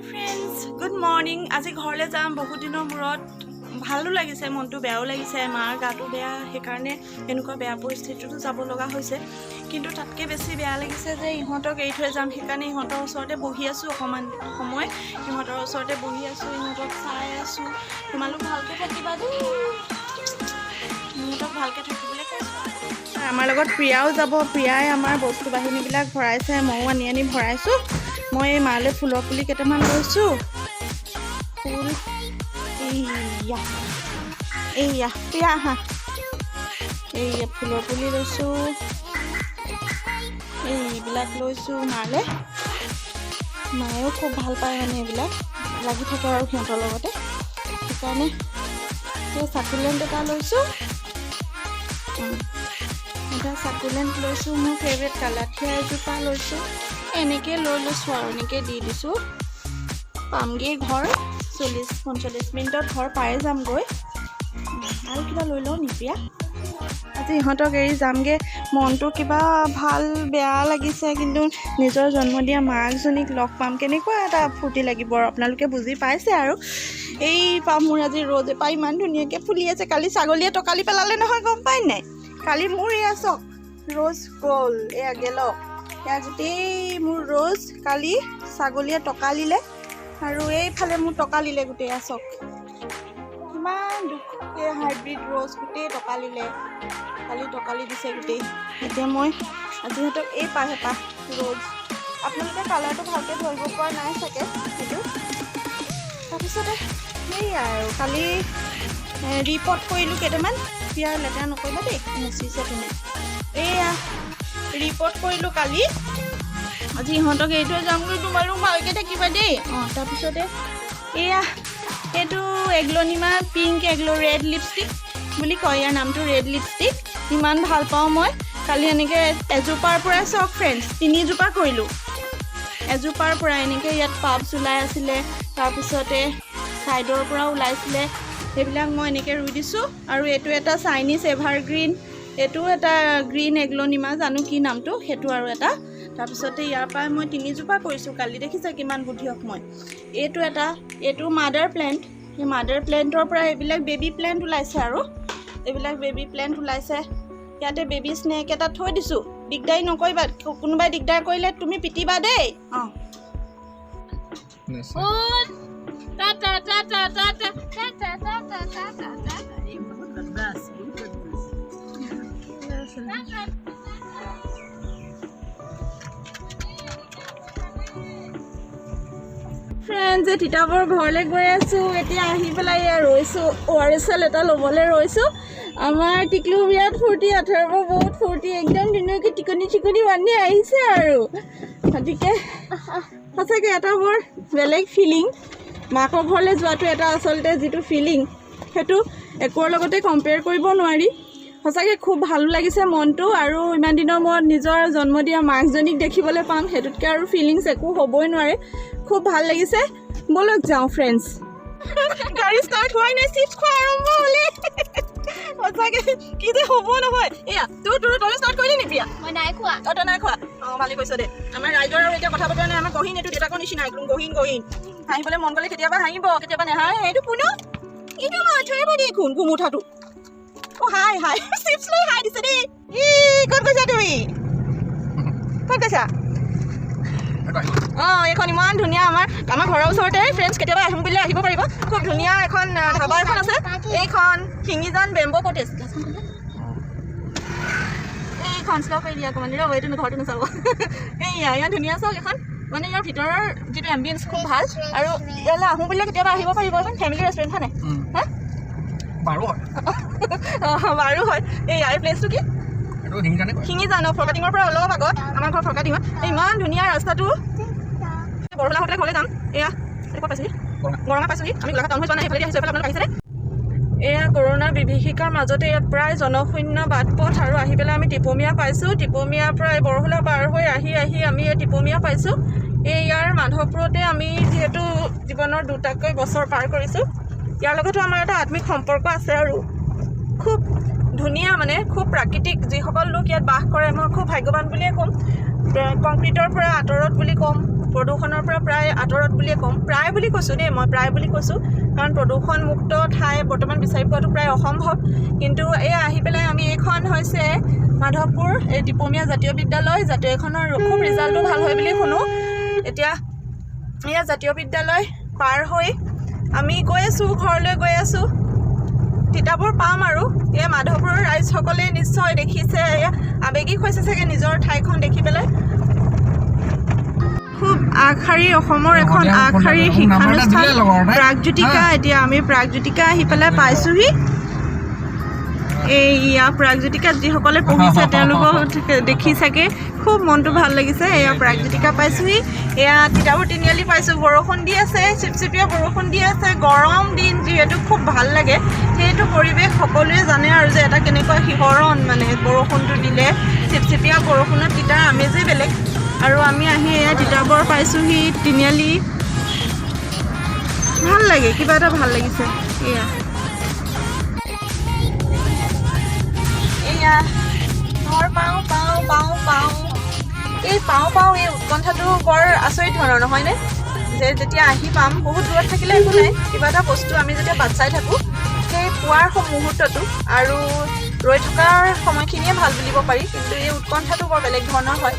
Friends, good morning. আজি ঘৰলৈ যাম বহুত দিনৰ মূৰত। ভালো লাগিছে, মনটো বেয়াও লাগিছে। মাৰ গাটো বেয়া, সেইকাৰণে এনেকুৱা বেয়া পৰিস্থিতিতো যাব লগা হৈছে। কিন্তু তাতকৈ বেছি বেয়া লাগিছে যে ইহঁতক এৰি থৈ যাম। সেইকাৰণে ইহঁতৰ ওচৰতে বহি আছোঁ, অকণমান সময় ইহঁতৰ ওচৰতে বহি আছোঁ, ইহঁতক চাই আছোঁ। তোমালোক ভালকৈ থাকিবা দেই। ইহঁতক ভালকৈ থাকিবলৈ কৈছোঁ। আমাৰ লগত প্ৰিয়াও যাব। প্ৰিয়াই আমাৰ বস্তু বাহিনীবিলাক ভৰাইছে, ময়ো আনি আনি ভৰাইছোঁ। মই এই মালৈ ফুলৰ পুলি কেইটামান লৈছোঁ। ফুল এইয়া, এইয়া। প্ৰিয়া, আহা। এইয়া ফুলৰ পুলি লৈছোঁ, এইবিলাক লৈছোঁ মালৈ। মায়েও খুব ভাল পায়, মানে এইবিলাক লাগি থাকে আৰু সিহঁতৰ লগতে। সেইকাৰণে এই চাকুলেণ্ট এটা লৈছোঁ। এটা চাকুলেণ্ট লৈছোঁ, মোৰ ফেভৰেট কালাথিয়া এজোপা লৈছোঁ। এনেকৈ লৈ লৈছোঁ আৰু এনেকৈ দি দিছোঁ। পামগৈ ঘৰ 40-45 মিনিটত ঘৰ পাই যামগৈ। আৰু কিবা লৈ লওঁ নি প্ৰিয়া? আজি ইহঁতক এৰি যামগৈ, মনটো কিবা ভাল বেয়া লাগিছে। কিন্তু নিজৰ জন্ম দিয়া মাকজনীক লগ পাম, কেনেকুৱা এটা ফূৰ্তি লাগিব আৰু আপোনালোকে বুজি পাইছে। আৰু এই পা মোৰ আজি ৰ'জ এপাহ ইমান ধুনীয়াকৈ ফুলি আছে। কালি ছাগলীয়ে টকালি পেলালে নহয়, গম পাই নাই? কালি মোৰ এয়া চাওক, ৰ'জ গ'ল। এয়া গেল, এয়া গোটেই মোৰ ৰ'জ কালি ছাগলীয়ে টকালিলে। আৰু এইফালে মোৰ টকালিলে গোটেই। এয়া চাওক, কিমান দুখ। এই হাইব্ৰিড ৰ'জ গোটেই টকালিলে, কালি টকালি দিছে গোটেই। এতিয়া মই আজি সিহঁতক এই পাহ এপাহ ৰ'জ, আপোনালোকে কালাৰটো ভালকৈ ধৰিব পৰা নাই চাগে সেইটো। তাৰপিছতে সেইয়াই আৰু কালি ৰিপট কৰিলোঁ কেইটামান। পিয়াৰ লেতেৰা নকৰিবা দেই, মুচিছে তুমি। এইয়া ৰিপট কৰিলোঁ কালি। আজি ইহঁতক এৰি থৈ যামগৈ। তোমালোক ভালকৈ থাকিবা দেই। অঁ, তাৰপিছতে এয়া এইটো এগলনিমা, পিংক এগল', ৰেড লিপষ্টিক বুলি কয় ইয়াৰ নামটো, ৰেড লিপষ্টিক। ইমান ভাল পাওঁ মই। কালি এনেকৈ এজোপাৰ পৰাই চাওক ফ্ৰেণ্ডছ, তিনিজোপা কৰিলোঁ এজোপাৰ পৰা। এনেকৈ ইয়াত পাপছ ওলাই আছিলে, তাৰপিছতে ছাইডৰ পৰা ওলাইছিলে। সেইবিলাক মই এনেকৈ ৰুই দিছোঁ। আৰু এইটো এটা চাইনিজ এভাৰগ্ৰীণ, এইটো এটা গ্ৰীণ এগলনিমা, জানো কি নামটো সেইটো, আৰু এটা। তাৰপিছতে ইয়াৰ পৰাই মই তিনিজোপা কৰিছোঁ কালি। দেখিছে কিমান বুদ্ধিয়ক মই? এইটো এটা, এইটো মাদাৰ প্লেণ্ট। সেই মাদাৰ প্লেণ্টৰ পৰা এইবিলাক বেবী প্লেণ্ট ওলাইছে আৰু এইবিলাক বেবী প্লেণ্ট ওলাইছে। ইয়াতে বেবী স্নেক এটা থৈ দিছোঁ। দিগদাৰী নকৰিবা, কোনোবাই দিগদাৰ কৰিলে তুমি পিটিবা দেই। অঁ। ফুল, টাটা টাটা টাটা টাটা টাটা টাটা টাটা। এই বহুত বদমাছ, বহুত বদমাছ। টাটা। ফ্ৰেণ্ডছ, এই তিতাবৰ ঘৰলৈ গৈ আছোঁ। এতিয়া আহি পেলাই এয়া ৰৈছোঁ, অ' আৰ এছ এল এটা ল'বলৈ ৰৈছোঁ। আমাৰ টিকলু বিৰাট ফূৰ্তি, আথৰ্ব বহুত ফূৰ্তি, একদম ধুনীয়াকৈ টিকনি চিকনি বান্ধি আহিছে। আৰু গতিকে সঁচাকৈ এটা বৰ বেলেগ ফিলিং। মাকৰ ঘৰলৈ যোৱাটো এটা আচলতে যিটো ফিলিং, সেইটো একোৰ লগতে কম্পেয়াৰ কৰিব নোৱাৰি। সঁচাকৈ খুব ভালো লাগিছে মনটো। আৰু ইমান দিনৰ মূৰত নিজৰ জন্ম দিয়া মাকজনীক দেখিবলৈ পাম, সেইটোতকৈ আৰু ফিলিংছ একো হ'বই নোৱাৰে। খুব ভাল লাগিছে। ব'লক যাওঁ ফ্ৰেণ্ডছ। গাড়ী ষ্টাৰ্ট হোৱাই নাই, চিপছ খোৱা আৰম্ভ হ'লে। সঁচাকৈ কি যে হ'ব নহয়। এয়া তোৰ তোৰ তই ষ্টাৰ্ট কৰিলি নি প্ৰিয়া? মই নাই খোৱা। তই নাই খোৱা? অঁ, ভালেই কৈছ দে। আমাৰ ৰাইজৰ আৰু এতিয়া কথা বতৰা নাই। আমাৰ গহীন, এইটো দেউতাকৰ নিচিনা, একদম গহীন গহীন। হাঁহিবলৈ মন গ'লে কেতিয়াবা হাঁহিব, কেতিয়াবা নেহাঁহে। এইটো পুনু, এইটো আমাৰ আঁঠুৱে দেখোন গোমোঠাটো। অ' হাই হাই, চিপছ লৈ হাই দিছে দেই। ই ক'ত গৈছা তুমি? ক'ত গৈছা? অঁ, এইখন ইমান ধুনীয়া, আমাৰ ঘৰৰ ওচৰতে ফ্ৰেণ্ডছ। কেতিয়াবা আহিম বুলিলে আহিব পাৰিব। খুব ধুনীয়া এখন ধাবা এখন আছে। এইখন শিঙিজান বেম্ব কটেজ। এইখন শ্ল' কৰি দিয়া অকণমান। ৰ'ব, এইটো ঘৰটো নাচাব। এইয়া ইমান ধুনীয়া, চাওক এখন। মানে ইয়াৰ ভিতৰৰ যিটো এম্বিয়েঞ্চ খুব ভাল। আৰু ইয়ালৈ আহোঁ বুলিলে কেতিয়াবা আহিব পাৰিব। এখন ফেমিলি ৰেষ্টুৰেণ্ট হয় নাই? হা। বাৰু হয়। অঁ, বাৰু হয়। এই ইয়াৰ প্লেচটো কি? এইটো শিঙিজানে কয়। শিঙিজান। অঁ, ফৰকাটিঙৰ পৰা অলপ আগত। আমাৰ ঘৰ ফৰকাটিঙত। এই ইমান ধুনীয়া ৰাস্তাটো। বৰহোলা হৈ পেলাই ঘৰলৈ যাম। এয়া এইটো ক'ত পাইছোহি? গৰঙা। গৰঙা পাইছোহি আমি। গোলাঘাট টাউন হৈ যোৱা নাই, সেইফালেদি আহিছোঁ। এইফালে আপোনালোক আহিছেনে? এয়া কৰোণা বিভীষিকাৰ মাজতে ইয়াত প্ৰায় জনশূন্য বাট পথ। আৰু আহি পেলাই আমি টিপমীয়া পাইছোঁ। টিপমীয়াৰ পৰা এই বৰহোলা পাৰ হৈ আহি আহি আমি এই টিপমীয়া পাইছোঁ। এই ইয়াৰ মাধৱপুৰতে আমি যিহেতু জীৱনৰ দুটাকৈ বছৰ পাৰ কৰিছোঁ, ইয়াৰ লগতো আমাৰ এটা আত্মিক সম্পৰ্ক আছে। আৰু খুব ধুনীয়া, মানে খুব প্ৰাকৃতিক। যিসকল লোক ইয়াত বাস কৰে মই খুব ভাগ্যৱান বুলিয়ে ক'ম। কংক্ৰিটৰ পৰা আঁতৰত বুলি ক'ম, প্ৰদূষণৰ পৰা প্ৰায় আঁতৰত বুলিয়ে ক'ম। প্ৰায় বুলি কৈছোঁ দেই, মই প্ৰায় বুলি কৈছোঁ, কাৰণ প্ৰদূষণমুক্ত ঠাই বৰ্তমান বিচাৰি পোৱাটো প্ৰায় অসম্ভৱ। কিন্তু এই আহি পেলাই আমি এইখন হৈছে মাধৱপুৰ, এই দীপমীয়া জাতীয় বিদ্যালয়। জাতীয় এইখনৰ খুব ৰিজাল্টটো ভাল হয় বুলি শুনো। এতিয়া এয়া জাতীয় বিদ্যালয় পাৰ হৈ আমি গৈ আছোঁ, ঘৰলৈ গৈ আছোঁ। তিতাবৰ পাম আৰু। এয়া মাধৱপুৰৰ ৰাইজসকলে নিশ্চয় দেখিছে, এয়া আৱেগিক হৈছে চাগে নিজৰ ঠাইখন দেখি পেলাই। খুব আগশাৰী অসমৰ এখন আগশাৰীৰ শিক্ষানুষ্ঠান প্ৰাগজ্যোতিকা। এতিয়া আমি প্ৰাগজ্যোতিকা আহি পেলাই পাইছোঁহি। এইয়া প্ৰাগজ্যোতিকাত যিসকলে পঢ়িছে তেওঁলোকক দেখি চাগে খুব মনটো ভাল লাগিছে। এয়া প্ৰাগজ্যোতিকা পাইছোঁহি। এয়া তিতাবৰ তিনিআলি পাইছোঁ। বৰষুণ দি আছে, চিপচিপীয়া বৰষুণ দি আছে। গৰম দিন যিহেতু খুব ভাল লাগে সেইটো পৰিৱেশ। সকলোৱে জানে আৰু যে এটা কেনেকুৱা শিহৰণ, মানে বৰষুণটো দিলে চিপচিপীয়া বৰষুণত তিতাৰ আমেজেই বেলেগ। আৰু আমি আহি এয়া তিতাবৰ পাইছোঁহি তিনিআলি। ভাল লাগে, কিবা এটা ভাল লাগিছে। এয়া এয়া ঘৰ পাওঁ পাওঁ পাওঁ পাওঁ, এই পাওঁ পাওঁ এই উৎকণ্ঠাটো বৰ আচৰিত ধৰণৰ নহয়নে? যে যেতিয়া আহি পাম, বহুত দূৰত থাকিলে একো নাই, কিবা এটা বস্তু আমি যেতিয়া বাট চাই থাকোঁ সেই পোৱাৰ মুহূৰ্তটো আৰু ৰৈ থকাৰ সময়খিনিয়ে ভাল বুলিব পাৰি, কিন্তু এই উৎকণ্ঠাটো বৰ বেলেগ ধৰণৰ হয়।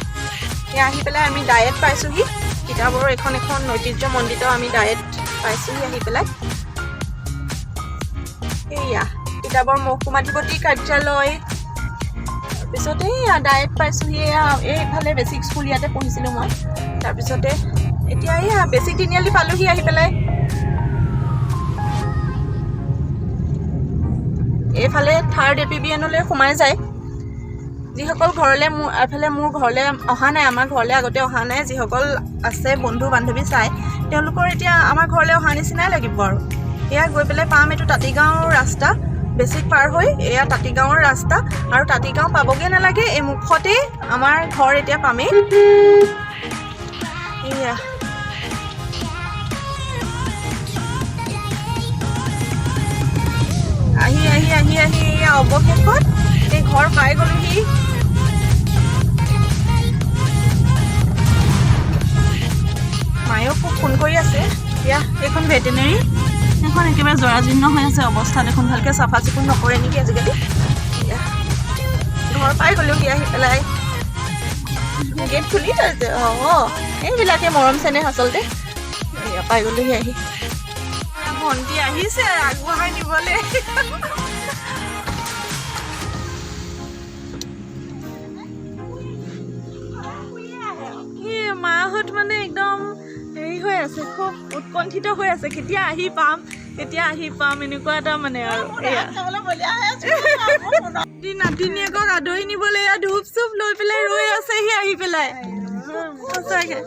এয়া আহি পেলাই আমি ডায়েট পাইছোঁহি। তিতাবৰৰ এখন এখন ঐতিহ্যমণ্ডিত আমি ডায়েট পাইছোঁহি আহি পেলাই। এয়া তিতাবৰ মহকুমাধিপতি কাৰ্যালয়। তাৰপিছতে এইয়া ডায়েট পাইছোঁহি। এয়া এইফালে বেছিক স্কুল, ইয়াতে পঢ়িছিলোঁ মই। তাৰপিছতে এতিয়া এইয়া বেছিক তিনিআলি পালোহি আহি পেলাই। এইফালে থাৰ্ড এ পি বি এনলৈ সোমাই যায়। যিসকল ঘৰলৈ মোৰ এফালে মোৰ ঘৰলৈ অহা নাই, আমাৰ ঘৰলৈ আগতে অহা নাই, যিসকল আছে বন্ধু বান্ধৱী চাই, তেওঁলোকৰ এতিয়া আমাৰ ঘৰলৈ অহা নিচিনাই লাগিব আৰু। এয়া গৈ পেলাই পাম, এইটো তাঁতিগাঁৱৰ ৰাস্তা, বেছিক পাৰ হৈ এয়া তাঁতিগাঁৱৰ ৰাস্তা। আৰু তাঁতিগাঁও পাবগৈ নালাগে, এই মুখতেই আমাৰ ঘৰ এতিয়া পামেই। এয়া আহি আহি আহি আহি এয়া অৱশেষত এই ঘৰ পাই গ'লোহি। মায়েও খুব ফোন কৰি আছে। এতিয়া এইখন ভেটেনেৰী, এইখন একেবাৰে জৰাজীৰ্ণ হৈ আছে অৱস্থা দেখোন, ভালকৈ চাফা চিকুণ নকৰে নেকি আজিকালি। ঘৰ পাই গ'লোহি আহি পেলাই। গেট খুলি থৈছে। অঁ, এইবিলাকে মৰম চেনেহ আচলতে। এয়া পাই গ'লোহি আহি। ভণ্টি আহিছে আগবঢ়াই নিবলৈ। মাহঁত মানে একদম হেৰি হৈ আছে, খুব উৎকণ্ঠিত হৈ আছে, কেতিয়া আহি পাম, কেতিয়া আহি পাম, এনেকুৱা এটা মানে। আৰু এয়া নাতিনীয়েকক আদৰি নিবলৈ এয়া ধূপ চুপ লৈ পেলাই ৰৈ আছেহি আহি পেলাই। সঁচাকে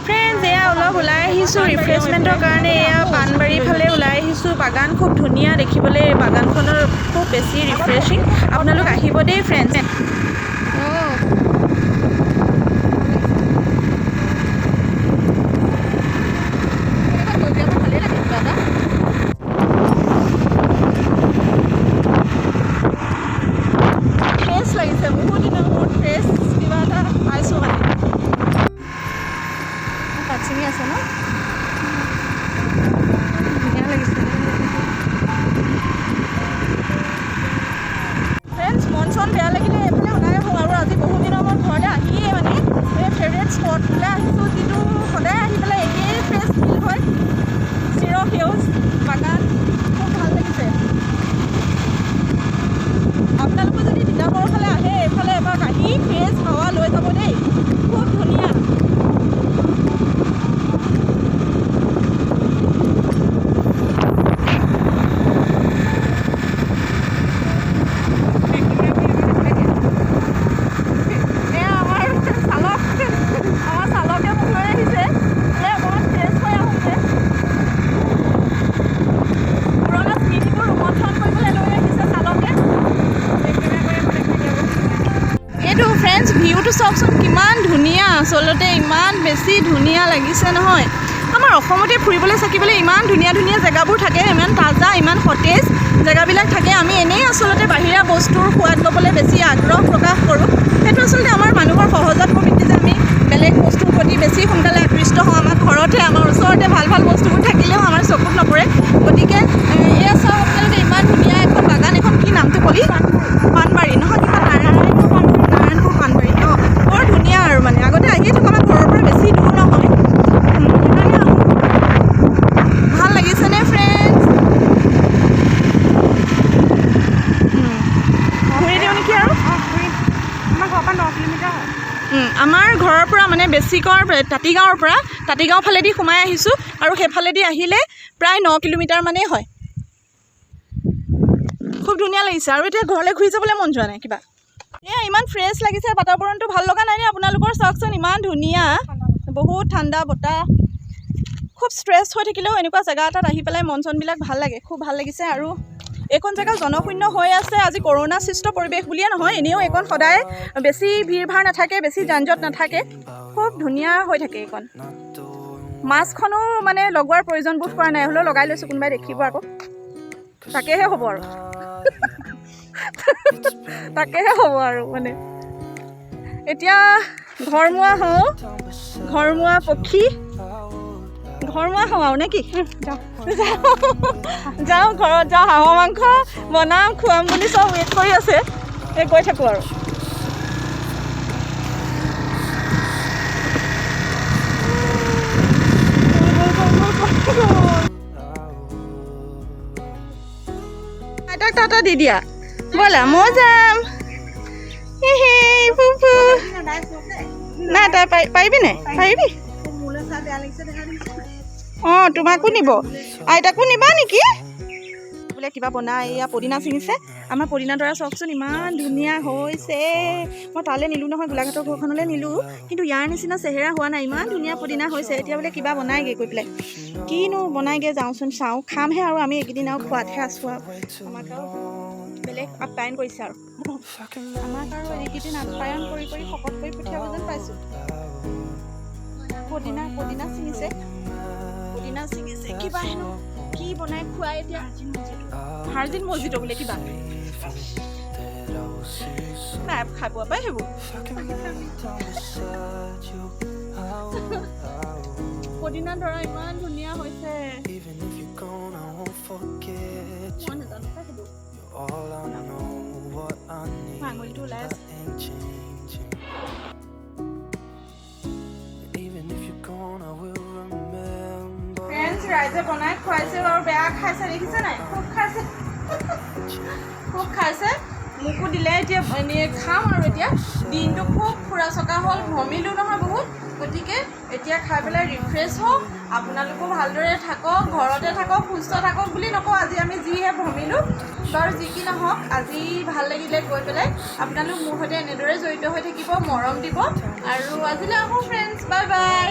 ফ্ৰেণ্ডছ, এয়া অলপ ওলাই আহিছোঁ ৰিফ্ৰেছমেণ্টৰ কাৰণে। এয়া পাণবাৰীৰ ফালে ওলাই আহিছোঁ। বাগান খুব ধুনীয়া দেখিবলৈ, বাগানখনৰ খুব বেছি ৰিফ্ৰেছিং। আপোনালোক আহিব দেই ফ্ৰেণ্ডছ। ফ্ৰেছ লাগিছে, বহুত দিনৰ মূৰত ফ্ৰেছ কিবা এটা পাইছোঁ মানে। পাত ছিঙি আছে ন, ধুনীয়া লাগিছে। ফ্ৰেণ্ডছ, মন চন বেয়া লাগিলে এইফালে ওলাই আহোঁ। আৰু আজি বহুত দিনৰ মূৰত ঘৰলৈ আহিয়ে মানে এই ফেভৰেট স্পটটোলৈ আহিছোঁ, যিটো সদায় আহি পেলাই একেই ফ্ৰেছ ফিল হয়। চিৰ সেউজ বাগান, খুব ভাল লাগিছে। আপোনালোকো যদি তিতাবৰৰ ফালে আহে, এইফালে এপাক আহি ফ্ৰেছ হাৱা লৈ যাব দেই, খুব ধুনীয়া। এয়া আমাৰ চালক, আমাৰ চালকে মোক লৈ আহিছে। এই অকণমান ফ্ৰেছ হৈ আহোঁগৈ, পুৰণা স্মৃতিবোৰ ৰোমন্থন কৰিবলৈ লৈ আহিছে চালকে। এইটো ফ্ৰেণ্ডছ, ভিউটো চাওকচোন কিমান ধুনীয়া। আচলতে ইমান বেছি ধুনীয়া লাগিছে নহয়। আমাৰ আমাৰ অসমতে ফুৰিবলৈ চাকিবলৈ ইমান ধুনীয়া ধুনীয়া জেগাবোৰ থাকে, ইমান তাজা, ইমান সতেজ জেগাবিলাক থাকে। আমি এনেই আচলতে বাহিৰা বস্তুৰ সোৱাদ ল'বলৈ বেছি আগ্ৰহ প্ৰকাশ কৰোঁ। সেইটো আচলতে আমাৰ মানুহৰ সহজাত প্ৰবৃত্তি যে আমি বেলেগ বস্তুৰ প্ৰতি বেছি সোনকালে আকৃষ্ট হওঁ। আমাৰ ঘৰতে, আমাৰ ওচৰতে ভাল ভাল বস্তুবোৰ থাকিলেও আমাৰ চকুত নপৰে। গতিকে এয়া চাওক আপোনালোকে, ইমান ধুনীয়া এখন বাগান। এখন কি নামটো ক'লি? পাণবাৰী নহয় কিবা নাৰায়ণপুৰ, নাৰায়ণপুৰ পাণবাৰী। অঁ, বৰ ধুনীয়া আৰু মানে আগতে আহিয়ে থাকোঁ, আমাৰ ঘৰৰ পৰা বেছি দূৰ নহয়, সেইকাৰণে আহোঁ। ভাল লাগিছেনে ফ্ৰেণ্ডছ? ঘূৰি দিওঁ নেকি আৰু? আমাৰ ঘৰৰ পৰা 9 কিলোমিটাৰ হয়। আমাৰ ঘৰৰ পৰা মানে বেছিকৰ তাঁতিগাঁৱৰ পৰা, তাঁতিগাঁও ফালেদি সোমাই আহিছোঁ আৰু সেইফালেদি আহিলে প্ৰায় 9 কিলোমিটাৰ মানেই হয়। খুব ধুনীয়া লাগিছে আৰু এতিয়া ঘৰলৈ ঘূৰি যাবলৈ মন যোৱা নাই কিবা। এয়া ইমান ফ্ৰেছ লাগিছে বাতাবৰণটো, ভাল লগা নাই নে আপোনালোকৰ? চাওকচোন, ইমান ধুনীয়া, বহুত ঠাণ্ডা বতাহ। খুব ষ্ট্ৰেছ হৈ থাকিলেও এনেকুৱা জেগা এটাত আহি পেলাই মন চনবিলাক ভাল লাগে, খুব ভাল লাগিছে। আৰু এইখন জেগা জনশূন্য হৈ আছে আজি, কৰোণা সৃষ্ট পৰিৱেশ বুলিয়ে নহয়, এনেও এইকণ সদায় বেছি ভিৰ ভাৰ নাথাকে, বেছি যান জঁট নাথাকে, খুব ধুনীয়া হৈ থাকে এইকণ। মাস্কখনো মানে লগোৱাৰ প্ৰয়োজন বোধ কৰা নাই, হ'লেও লগাই লৈছোঁ, কোনোবাই দেখিব আকৌ। তাকেহে হ'ব আৰু, তাকেহে হ'ব আৰু। মানে এতিয়া ঘৰমুৱা হওঁ, ঘৰমুৱা পক্ষী, ঘৰমুৱা হওঁ আৰু নে কি? যাওঁ যাওঁ, ঘৰত যাওঁ, হাঁহৰ মাংস বনাম, খুৱাম বুলি চব ৱেইট কৰি আছে। এই গৈ থাকোঁ আৰু। গ'ল, গ'ল, গ'ল, গ'ল। আইতাক টাটা দি দিয়া। ব'লা, মই যাম। হে ফুফু, নাই তাই পাৰিবি নাই? পাৰিবি? অঁ, তোমাকো নিব, আইতাকো নিবা নেকি? বোলে কিবা বনাই, এয়া পদিনা ছিঙিছে। আমাৰ পদিনা ডৰা চাওকচোন, ইমান ধুনীয়া হৈছে। মই তালৈ নিলোঁ নহয়, গোলাঘাটৰ ঘৰখনলৈ নিলোঁ, কিন্তু ইয়াৰ নিচিনা চেহেৰা হোৱা নাই। ইমান ধুনীয়া পদিনা হৈছে। এতিয়া বোলে কিবা বনাইগৈ গৈ পেলাই, কিনো বনাইগৈ যাওঁচোন চাওঁ, খামহে আৰু। আমি এইকেইদিন আৰু খোৱাতহে আছোঁ আৰু, আমাক আৰু বেলেগ আপ্যায়ন কৰিছে আৰু আমাক আৰু এইকেইদিন আপ্যায়ন কৰি কৰি শকত কৰি পঠিয়াব যেন পাইছোঁ। পদিনা পদিনা ছিঙিছে, পদিনা ছিঙিছে। কিবা হেনো কি বনাই খুৱাই এতিয়া, ভাৰ্জিন মজিটো বোলে কিবা। নাই খাই পোৱা পাই সেইবোৰ। পদিনা ডৰা ইমান ধুনীয়া হৈছে। Even if you're gone, I won't forget মই you. নাজানো পাই সেইবোৰ। You're all I know, what I need. মোৰ আঙুলিটো ওলাই আছে। That ain't changing. And even if you're gone, I will remember. Friends, ৰাইজে বনাই খুৱাইছে আৰু বেয়া খাইছে, দেখিছে নাই? খুব খাইছে, খুব খাইছে। মোকো দিলে, এতিয়া এনেই খাম আৰু। এতিয়া দিনটো খুব ফুৰা চকা হ'ল, ঘমিলোঁ নহয় বহুত, গতিকে এতিয়া খাই পেলাই ৰিফ্ৰেছ হওঁ। আপোনালোকো ভালদৰে থাকক, ঘৰতে থাকক, সুস্থ থাকক বুলি নকওঁ, আজি আমি যিহে ভ্ৰমিলোঁ। বাৰু যি কি নহওক, আজি ভাল লাগিলে গৈ পেলাই। আপোনালোক মোৰ সৈতে এনেদৰে জড়িত হৈ থাকিব, মৰম দিব আৰু আজিলৈ আহোঁ ফ্ৰেণ্ডছ, বাই বাই।